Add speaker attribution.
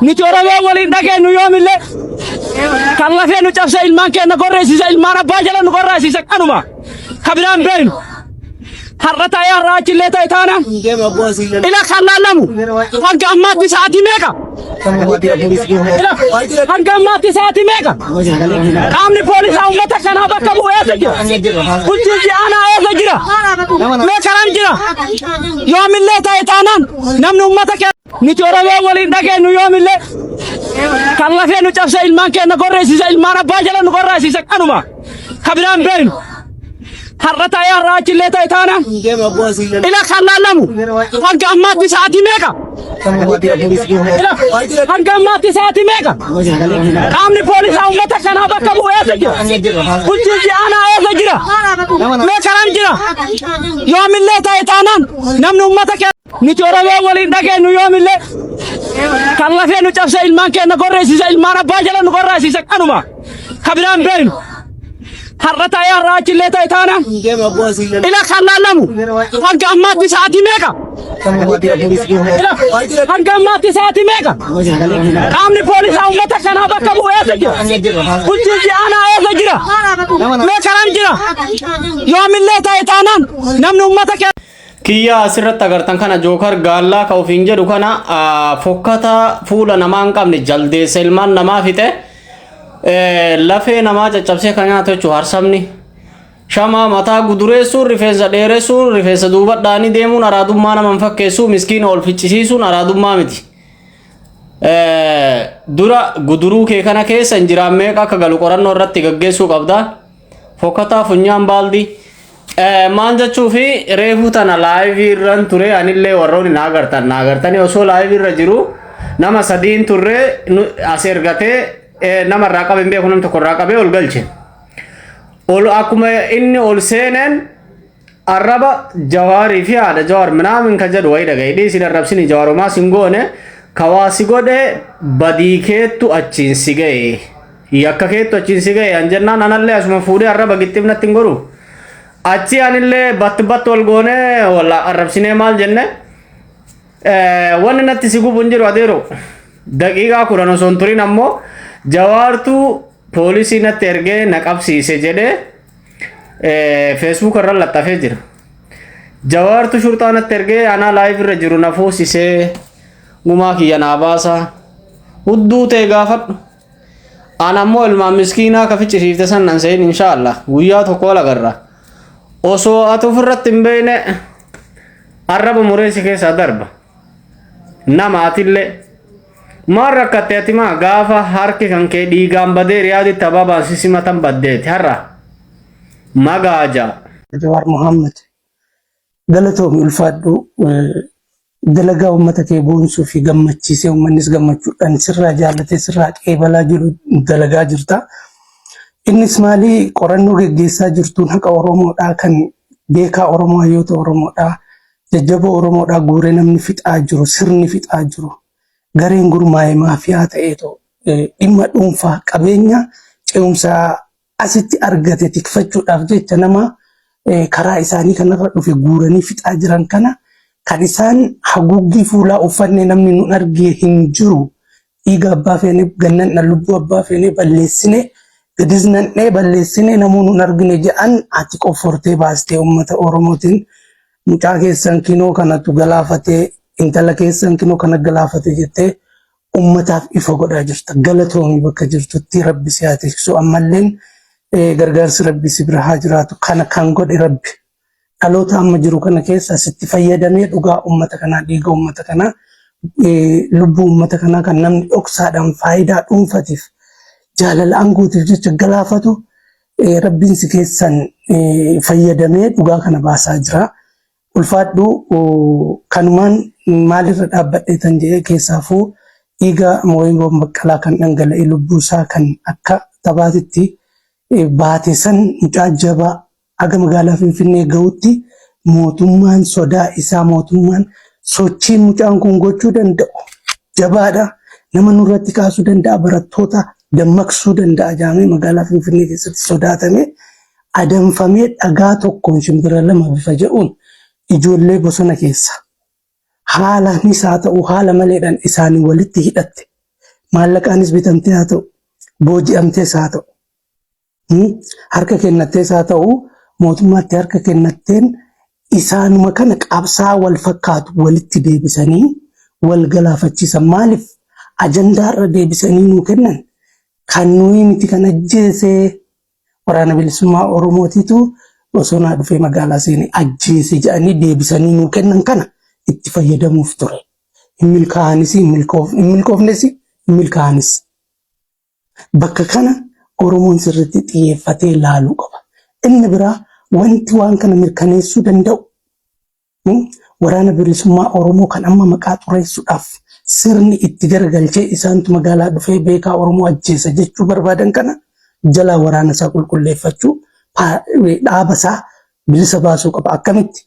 Speaker 1: Nuti Oromoo waliin dhageenyu yoomillee kan lafee nu cabse ilmaan keenya gorreessisa ilmaan abbaa jala nu gorraasisa kanuma ka biraan beeynu. Har'a ta'ee har'a achillee ta'e taanaan ila kan laallamu hanga ammaatti sa'aatii meeqa? Ila hanga ammaatti sa'aatii meeqa? Qaamni poolisaa uummata kanaa bakka bu'u eessa jira? Bulchiinsi aanaa eessa jira? Mee karaan jira? Yoomillee ta'e taanaan namni uummata keenya Nuti Oromoo waliin dhageenyu yoomillee kan lafee nu cabse ilmaan keenya gorreessisa ilmaan abbaa jala nu gorraasisa kanuma ka biraan beeynu. Har'a ta'ee har'a achillee ta'e taanaan ila kan laallamu hanga ammaatti sa'aatii meeqa? Ila hanga ammaatti sa'aatii meeqa? Qaamni poolisaa uummata kanaa bakka bu'u eessa jira? Bulchiinsi aanaa eessa jira? Mee karaan jira? Yoomillee ta'e taanaan namni uummata keenya Nuti Oromoo waliin dhageenyu yoomillee kan lafee nu cabse ilmaan keenya gorreessisa ilmaan abbaa jala nu gorraasisa kanuma ka biraan beeynu. Har'a ta'ee har'a achillee ta'e taanaan ila kan laallamu hanga ammaatti sa'aatii meeqa? Ila hanga ammaatti sa'aatii meeqa? Qaamni poolisaa uummata kanaa bakka bu'u eessa jira? Bulchiinsi aanaa eessa jira? Mee karaan jira? Yoomillee ta'e taanaan namni uummata keenya
Speaker 2: Kiyyaa asirratti agartan kana jookar gaallaa ka ofiin jedhu kana fokkata fuula namaa hin qabne jaldeessa ilmaan namaa fixe lafee namaa caccabsee kan nyaatu jechuudha harsabni. Shamaa mataa gudureessuun rifeensa dheeressuun rifeensa duubadhaanii deemuun araadummaa nama hin fakkeessu miskiina ol ficcisiisuun araadummaa miti. Dura guduruu kee kana keessa injiraan meeqa akka galu qorannoo irratti gaggeessuu qabda. Fokkataa funyaan baaldii. Maal jechuu fi reefuu tana laayivii irran ture anillee warroonni na agartan na agartanii osoo laayivii irra jiru nama sadiin turre as ergatee nama irraa qabe hin beeku nam tokko irraa qabee ol galche. Ol akkuma inni ol seeneen arraba Jawaarii fi haadha Jawaar minaamin ka jedhu wayii dhagaye dhiisi arrabsini Jawaarumaa sin goone ka waa si godhe badii keettu achiin si ga'e yakka keettu achiin si ga'e an jennaan anallee asuma fuudhee arraba gixxim natti hin godhu achi anillee batt batt wal goone walla arrabsinee maal jenne wanni natti si gubu hin jiru adeero daqiiqaa 10 osoo hin turin ammoo Jawaartuu poolisii natti ergee na qabsiise jedhee Facebook irra laxxafee jira. Jawaartu shurxaa natti ergee anaa live irra jiru na fuusisee gumaa kiyya naa baasa. Hudduu ta'e gaafadhu. An ammoo ilmaan miskiinaa ka ficcisiifte san nan se'in inshaallah guyyaa tokko wal agarra. Osoo ati ofirratti hin beekne arraba mureessi keessaa darba. Nama atillee. Maal rakkatte ati maa gaafa harki kan kee dhiigaan badee riyaaditti abaabaan si simatan baddeeti har'a magaaja.
Speaker 3: Jawaar Mohaammed galatoomi ulfaadhu dalagaa uummata kee boonsuu fi gammachiisee uummannis gammachuudhaan sirraa jaallatee sirraa qeebalaa jiru dalagaa jirta. Innis maali qorannoo geggeessaa jirtuun haqa Oromoodhaa kan beekaa Oromoo hayyoota Oromoodhaa jajjaboo Oromoodhaa guuree namni fixaa jiru sirni fixaa jiru gareen gurmaa'e maafiyaa ta'eetoo dhimma dhuunfaa qabeenya ce'umsa asitti argate tikfachuudhaaf jecha nama karaa isaanii kanarra dhufe guuranii fixaa jiran kana kan isaan haguuggii fuulaa uffannee namni nun argee hin jiru dhiiga abbaa feene gannanna lubbuu abbaa feene balleessine gadis nan'ee balleessine namuu nun argine jedhan ati qoffortee baastee uummata Oromootiin mucaa keessan kinoo kanatu galaafate intala keessan kinoo kana galaafate jettee ummataaf ifa godhaa jirta. Galatoomi bakka jirtutti rabbi si haa tiksu ammalleen gargaarsi rabbi si bira haa jiraatu kana kan godhe rabbi. Dhaloota amma jiru kana keessa sitti fayyadamee dhugaa ummata kanaa dhiiga ummata kanaa lubbuu ummata kanaa kan namni dhoksaadhaan faayidaa dhuunfatiif jaalala aangootiif jecha galaafatu rabbiin si keessan fayyadamee dhugaa kana baasaa jira. Ulfaadhu kanumaan maalirra dhaabbadhee tan jedhee keessaafuu dhiiga Mooyiboo Baqqalaa kan dhangala'e lubbuu isaa kan akka taphaatitti baate san mucaa jabaa haga magaalaa Finfinnee gahutti mootummaan sodaa isaa mootummaan sochiin mucaan kun gochuu danda'u jabaadha. Nama nurratti kaasuu danda'a barattoota dammaqsuu danda'a jaamee magaalaa Finfinnee keessatti sodaatamee adamfamee dhagaa tokkoon shimbira lama bifa jedhuun ijoollee bosona keessa haalaanis haa ta'u haala maleedhaan isaanii walitti hidhatte. Maallaqaanis bitamtee haa ta'u, booji'amtees haa ta'u, harka kennattees haa ta'u, mootummaatti harka kennatteen isaanuma kana qabsaa wal fakkaatu walitti deebisanii wal galaafachiisan. Maaliif ajandaarra deebisanii nuu kennan? Kan nuyi miti kan ajjeesee Waraana Bilisummaa Oromootiitu bosonaa dhufee magaalaa seenee ajjeese jedhanii deebisanii nuu kennan kana itti fayyadamuuf ture. Hin milkaa'anis, hin milkoofnes, hin milkaa'anis. Bakka kana Oromoon sirriitti xiyyeeffatee laaluu qaba. Inni biraa wanti waan kana mirkaneessuu danda'u Waraana Bilisummaa Oromoo kan amma maqaa xureessuudhaaf sirni itti garagalchee isaantu magaalaa dhufee beekaa Oromoo ajjeesa jechuu barbaadan kana jalaa waraana isaa qulqulleeffachuu, dhaaba isaa bilisa baasuu qaba. Akkamitti?